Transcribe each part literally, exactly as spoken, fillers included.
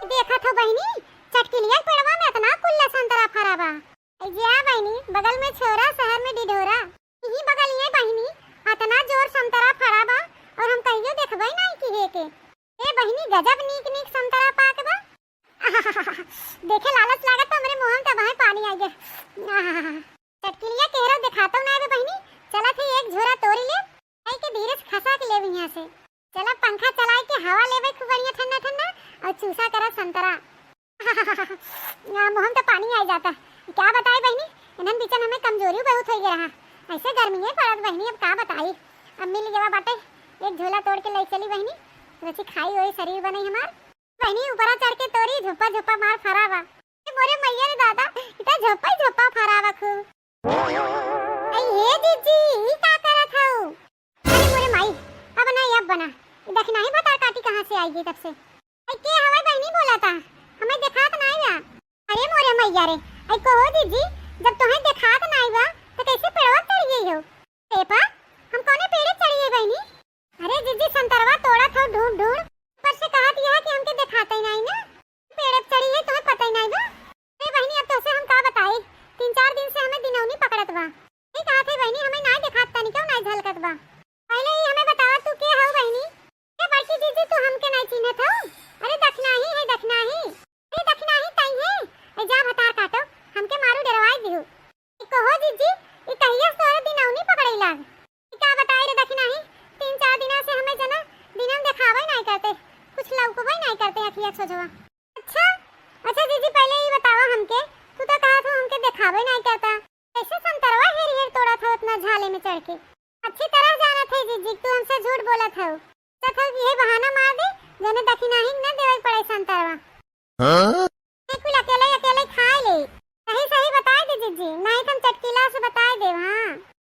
देखत हो बहिनी, चटकिलिया के पेड़वा में अतना कुल्ला संतरा फरा बा। ए जिया बहिनी, बगल में छोरा, शहर में डिढोरा। इही बगलिए बहिनी, अतना जोर संतरा फरा बा और हम कहियो देखबे नाई किहे के। ए बहिनी, गजब नीक नीक संतरा पाक बा। देखे लालच लागत बा, हमरे मुंह में तबहे पानी आ गया। आहा, चटकिलिया केहरो देखातो ना बे बहिनी। चलत है एक झोरा तोरी ले, आई के धीरे से खसा के लेब यहाँ से। चला पंखा चलाए के हवा लेबे खूब बढ़िया ठंडा ठंडा और चूसा करा संतरा। आ, मुंह में तो पानी आ जाता। क्या बताए बहिनी, इन्हन बीचन हमें कमजोरी बहुत हो गया रहा। ऐसे गर्मी है पड़त बहिनी, अब का बताई। अब मिल गया बाटे, एक झोला तोड़ के ले चली बहिनी, रोची खाई होई, शरीर बने हमार। बहिनी ऊपरा चढ़ के तोरी, झोपा झोपा मार फरा बा। ए मोरे मैया रे दादा, इता झोपा ही झोपा फरा बा खूब। आई हे जीजी, ई का करत हऊ? अरे मोरे माई, अब ना, अब बना। ई दखिनाही भतार काटी कहाँ से आई गई तब से? आई के हवाई बहिनी बोला था, हमें देखात नाई बा। अरे मोरे मैया रे, आई कहो जीजी, जब तोहे देखात नाई बा, तो कैसे पेड़वा चढ़ गई हो? ए पा, हम कौने पेड़े चढ़ी है बहिनी? अरे जीजी, संतरवा तोड़त हो ढूंढ ढूंढ, ऊपर से कहत यह कि हमके देखाते ही नाई ना, पेड़े पे चढ़ी है, तुम्हें पता ही नाई बा। अरे बहिनी, अब तोसे हम का बताई, तीन चार दिन से हमें दिनौनी पकड़त बा। नहीं कहत है बहिनी, हमें नाई देखात तनी क्यों नाई झलकत बा। पहले ही हमें बतावा, तू के हऊ बहिनी? ए बड़की जीजी, तू हमके नाई चिन्हत हऊ? अरे दखिनाही है, दखिनाही। अरे दखिनाही तई है। ए जा भतार काटो, हमके मारू डरवाई दिहू। ई कहो जीजी, ई कहिया से तोरे दिनौनी पकड़े लाग? ई का बताई रे दखिनाही, तीन चार दिना से हमें जना दिनम देखावे नाई करते, कुछ लौकवे नाई करते अखिया सोझवा। अच्छा, अच्छा जीजी, पहले ई बतावा हमके, तू तो कहत हो हमके देखावे नाई करता, कैसे संतरवा हेर हेर तोड़त हो इतना झाले में चढ़ के? अच्छी तरह जानत है जीजी, तू हमसे झूठ बोलत हो। सोचत हो कि यही बहाना मार दे, जने दखिनाही न देवे पड़े संतरवा। हाँ? ये कुल अकेले अकेले खाए ले। सही सही बताए दे जीजी, नहीं तो हम चटकीला से बताए दे। हाँ।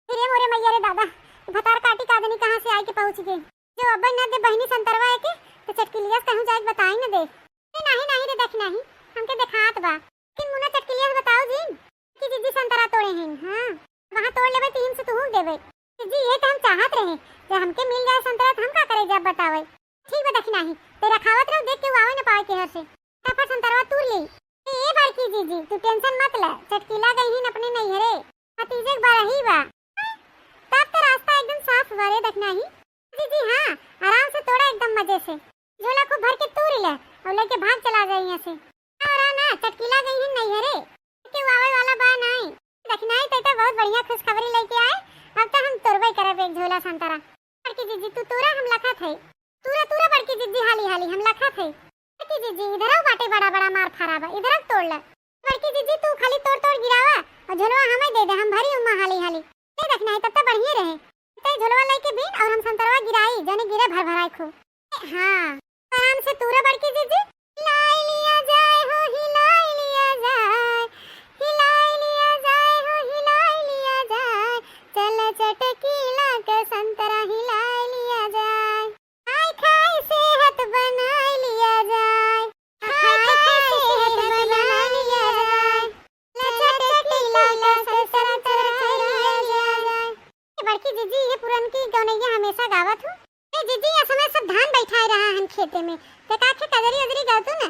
फिर ये मोरे मैया रे दादा, भतार काटी का आदमी कहाँ से आए के पहुँच गए। जो अब न दे बहिनी संतरवा है के, तो चटकीलिया से कहूँ जाए के बताई न दे। ए, नाही, नाही रे, देख नाही, हमके देखात बा। लेकिन मुन्ना चटकीलिया से बताओ जिन कि जीजी संतरा तोड़े हैं। हाँ, वहाँ तोड़ लेबे तो इनसे तुहू देबे। जीजी, ये तो हम चाहत रहे, जब हमके मिल जाए संतरा तो हम का करे जब बतावे। ठीक बा, देख नाही, ते रखावत रहो, देख के वो आवे न पावे केहर से। फटाफट संतरवा तूर ले। ए, ए बड़की जीजी, तू tension मत ले, चटकीला गई हिन अपने नैहरे, भतीजे के बरही बा। तब तो रास्ता एकदम साफ बा रे, देख नाही। जीजी, हाँ, आराम से तोड़ा एकदम मजे से। झोला खूब भर के तूर ले और लेके भाग चला जाए यहाँ से। और ना, चटकीला गई है नैहरे, के आवे वाला बा नाई। देख नाही, ते तो बहुत बढ़िया खुशखबरी लेके आए। अब तो हम तोड़बे करब एक झोला संतरा। बड़की जीजी, तू तूरा, हम लखत है। तूरा, तूरा बड़की जीजी, हाली हाली, हम लखत है। बड़की जीजी, इधरो बाटे बड़ा बड़ा मार फरा बा, इधरो तोड़ ले। बड़की जीजी, तू खाली तोड़ तोड़ गिरावा और झोलवा हमें दे दे, हम भरी उम्मा हाली हाली। ले देख नाही, तब तो बढ़िया रहे। ते झोलवा लेके बीन और हम संतरवा गिराई, जने गिरे भर भराई खूब। हाँ, आराम से तूरा बड़की जीजी। हिलाई लिया जाए हो, हिलाई लिया जाए, हिलाई लिया जाए हो, हिलाई लिया जाए, चल चटकीला के संतरा हिलाई लिया जाए। खाई खाई सेहत बनाई लिया जाए, खाई खाई सेहत बनाई लिया जाए, चल चटकीला के संतरा चढ़ाई लिया जाए। ए बड़की जीजी, ये पुरनकी गौनैया हमेशा गावत हूँ। ए जीजी, ये समय सब धान बैठाए रहा हन खेते में, ते का खे कजरी उजरी गावतू ना?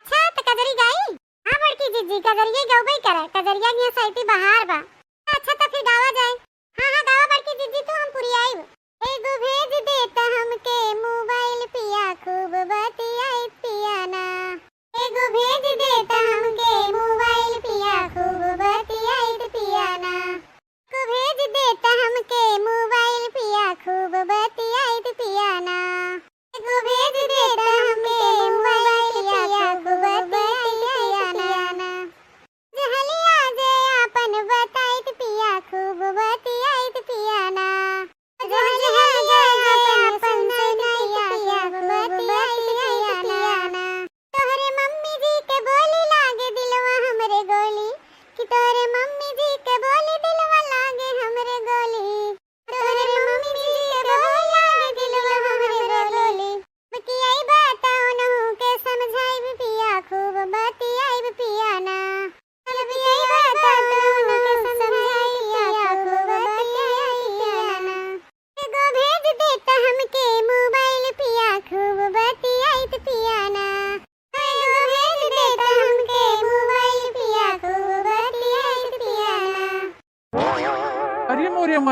अच्छा, त कजरी गाई? हाँ बड़की जीजी, कजरिये गौबे करे, कजरिया के यहाँ सैती बहार बा। अच्छा, त फिर गावा जाए। हाँ, हाँ, गावा बड़की जीजी, तू हम पुरियाई। एगो भेज देता हमके मोबाइल पिया, खूब बतियाई पिया ना। एगो भेज देता हमके मोबाइल पिया, खूब बतियाई पिया ना। को भेज देता हमके मोबाइल पिया, खूब बतियाइत पिया ना। को भेज देता हमके मोबाइल पिया, खूब बतियाइत पिया ना। जहलिया जे आपन बताइत पिया, खूब बतियाइत पिया ना। जहलिया जे आपन सुनाइत पिया, खूब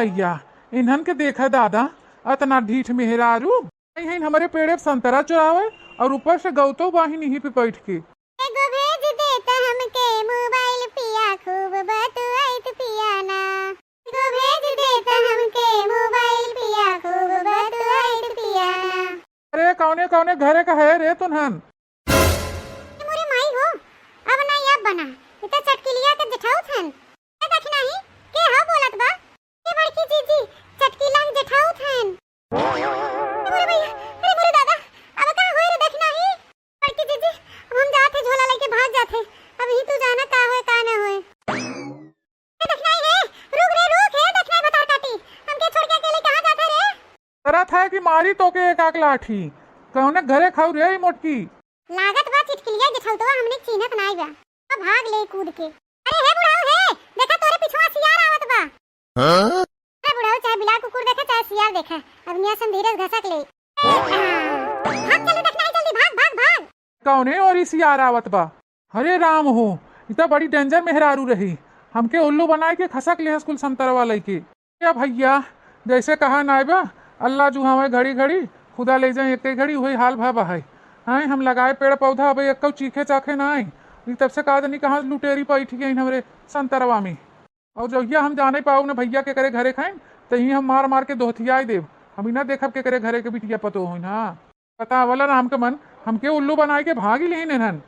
भैया, इन्हन के देखा दादा, अतना ढीठ मेहरारू। आई हैं हमरे पेड़े पे संतरा चुरावे और ऊपर से गौतो बाहिन यहीं पे बैठ के। एगो भेज देत हमके मोबाइल पिया, खूब बतुआइत पिया ना। एगो भेज देत हमके मोबाइल पिया, खूब बतुआइत पिया ना। अरे कौने कौने घरे का है रे तुन्हन? ए मोरे माई हो, अब ना अब बना, ई त चटकिलिया के जेठाउत हन। ए दखिनाही, के हौ बोलत बा? ए बड़की जीजी, चटकिला के जेठाउत हन। ए मोरे भैया, अरे मोरे दादा, अब का होई रे दखिनाही? बड़की जीजी, अब हम जात है, झोला लेके भाग जात है, अब ही तू जाना का होए का ना होए। ए दखिनाही हे, रुक रे रुक, हे दखिनाही भतार काटी, हमके छोड़ के अकेले कहाँ जात है रे? डरत है कि मारी तोके एक आक लाठी, कौने घरे खाऊ रे ई मोटकी? लागत बा चिटकिलिया जेठौतवा हमने चीन्हत नाई बा, अब भाग ले कूद के। अरे हे बुढ़ाऊ हे, देखा तोरे पिछुआ सियार आवत बा। हाँ? अरे बुढ़ाऊ चाहे बिलार कुकुर देखे चाहे सियार देखे, अब निया सन धीरे से घसक ले। ए, आ, भाग जल्दी दखिनाही जल्दी भाग भाग भाग। कौने ओरी सियार आवत बा? हरे राम हो, ई त बड़ी danger मेहरारू रही। हमके उल्लू बनाए के खसक लेहस कुल संतरवा लइके। या भैया, जैसे कहा नाय बा, अल्लाह जुहावे घड़ी घड़ी, खुदा ले जाए एके घड़ी, वही हाल भा बहाई। हैं, हम लगाए पेड़ पौधा, अब एक्कौ चीखे चाखे नाय। ई तब से का जानी कहाँ लुटेरी पैठ गई हमरे संतरवा में। और जहिया हम जाने पाऊ न भैया के करे घरे खाइन, तही हम मार मार के दोहथियाई देब। हम ही ना देखब के करे घरे के बिटिया पतो होइन। हाँ, बतावला राम के मन, हमके उल्लू बनाए के भागी लेहिन इन्हन।